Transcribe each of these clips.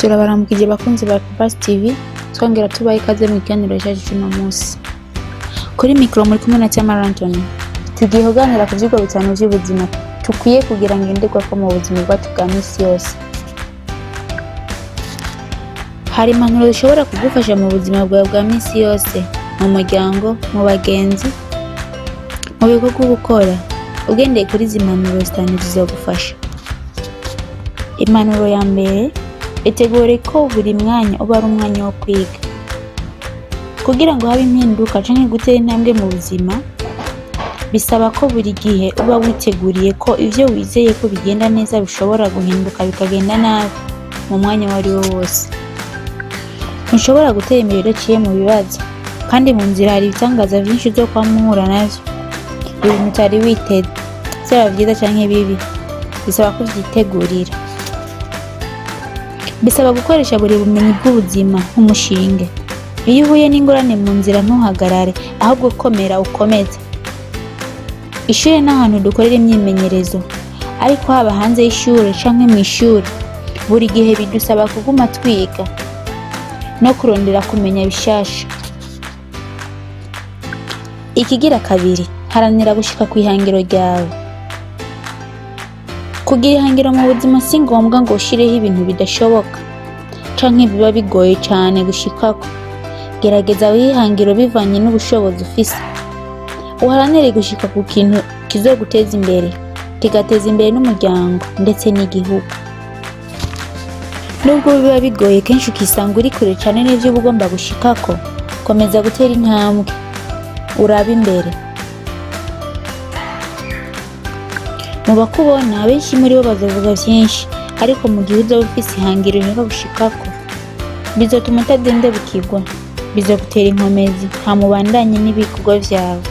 Turabaramukije bakunzi ba Papas TV, twongera tubaha ikaze mu kiganiro cyacu cy'uno munsi. Kuri mikoro muri kumwe na Tamara Anthony. Tugiye kuganira ku vyigwa bitanu vy'ubuzima tukwiye kugira ngenderwako mu buzima bwacu bwa misi yose. Hari impanuro zishobora kugufasha mu buzima bwawe bwa misi yose, mu muryango, mu bagenzi, mu bikorwa uba ukora. Ugendeye kuri izi mpanuro zitanu zizogufasha. Impanuro ya mbere: itegure ko buri mwanya uba ari umwanya wo kwiga. Kugira ngo habe impinduka canke gutera intambwe mu buzima, bisaba ko buri gihe uba witeguriye ko ivyo wizeye ko bigenda neza bishobora guhinduka bikagenda nabi mu mwanya uwo ari wo wose. Ntushobora gutera imbere udaciye mu bibazo, kandi mu nzira hari ibitangaza vyinshi uzokwama uhura navyo, ibintu utari witeze, vyaba vyiza canke bibi, bisaba kuvyitegurira. Bisaba gukoresha buri bumenyi bw'ubuzima nk'umushinge. Iyo uhuye n'ingorane mu nzira, ntuhagarare, ahubwo komera ukomeze. Ishure n'ahantu dukorera imyimenyerezo, ariko haba hanze y'ishure canke mw'ishure, buri gihe bidusaba kuguma twiga no kurondera kumenya bishasha. Ikigira kabiri: haranira gushika kw'ihangiro ryawe. Kugira ihangiro mu buzima si ngombwa ngo ushireho ibintu bidashoboka canke biba bigoye cane gushikako. Gerageza wihe ihangiro bivanye n'ubushobozi ufise. Uharanire gushika ku kintu kizoguteza imbere, kigateza imbere n'umuryango ndetse n'igihugu. Nubwo biba bigoye kenshi ukisanga uri kure cane n'ivyo uba ugomba gushikako, komeza gutera intambwe, urabe imbere. Mu bakubona, benshi muri bo bazovuga vyinshi, ariko mu gihe uzoba ufise ihangiro ushaka gushikako, bizotuma utadendebukirwa, bizogutera inkomezi hama ubandanye n'ibikorwa vyawe.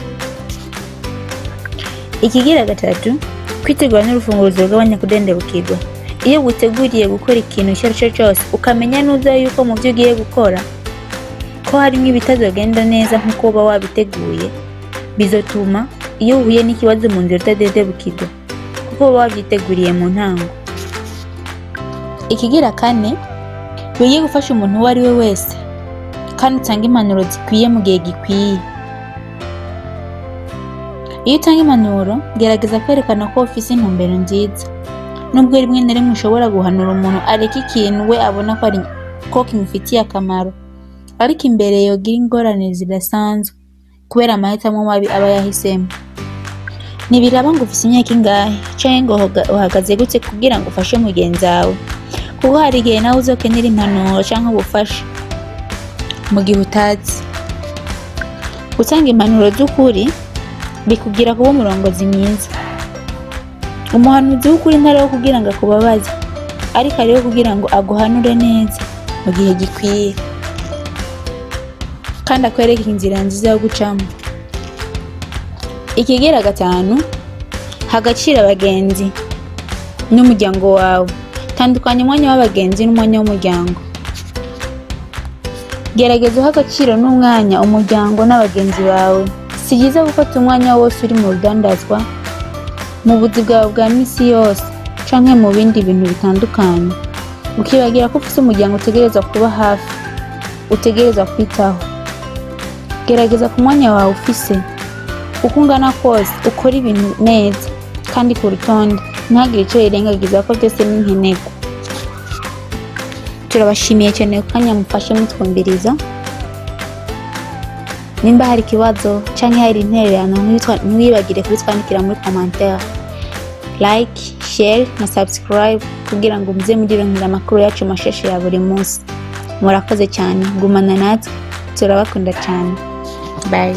Ikigira gatatu: kwitegura n'urufunguruzo rugabanya kudendebukirwa. Iyo witeguriye gukora ikintu ico arico cose, ukamenya neza yuko mu vyo ugiye gukora ko harimwo ibitazogenda neza nkuko uba wabiteguye, bizotuma iyo uhuye n'ikibazo mu nzira utadendebukirwa, kuko uba wavyiteguriye mu ntango. Ikigira kane: wige gufasha umuntu uwo ari we wese kandi utange impanuro zikwiye mu gihe gikwiye. Iyo utanga impanuro, gerageza kwerekana ko ufise intumbero nziza. Nubwo rimwe na rimwe ushobora guhanura umuntu areka ikintu we abona ko ari ko kimufitiye akamaro, ariko imbere yogira ingorane zidasanzwe kubera amahitamo mabi aba yahisemo. Ntibiraba ngo ufise imyaka ingahe canke ngo uhagaze gute kugira ngo ufashe mugenzi wawe, kuko hari igihe nawe uzokenera impanuro canke ubufasha mu gihe utazi. Gutanga impanuro z'ukuri bikugira kuba umurongozi mwiza. Umuhanuzi w'ukuri ntariho kugira ngo akubabaze, ariko ariho kugira ngo aguhanure neza mu gihe gikwiye kandi akwereke inzira nziza yo gucamo. Ikigira gatanu: ha agaciro abagenzi n'umuryango wawe. Tandukanya umwanya w'abagenzi n'umwanya w'umuryango. Gerageza uhe agaciro n'umwanya umuryango n'abagenzi bawe. Si vyiza gufata umwanya wose uri mu rudandazwa, mu buzi bwawe bwa misi yose canke mu bindi bintu bitandukanye, ukibagira ko ufise umuryango utegerezwa kuba hafi, utegerezwa kwitaho. Gerageza ku mwanya wawe ufise uko ungana kose ukore ibintu neza kandi ku rutonde, ntihagire ico wirengagiza ko vyose ni nkenerwa. Turabashimiye cyane ku kanya mufashe mutwumviriza. Nimba hari ikibazo canke hari intererano, ntiwibagire kubitwandikira muri commentaire. Like, share na subscribe kugira ngo muze murironkera amakuru yacu mashasha ya buri munsi. Murakoze cyane, gumana natwe, turabakunda cyane. Bye.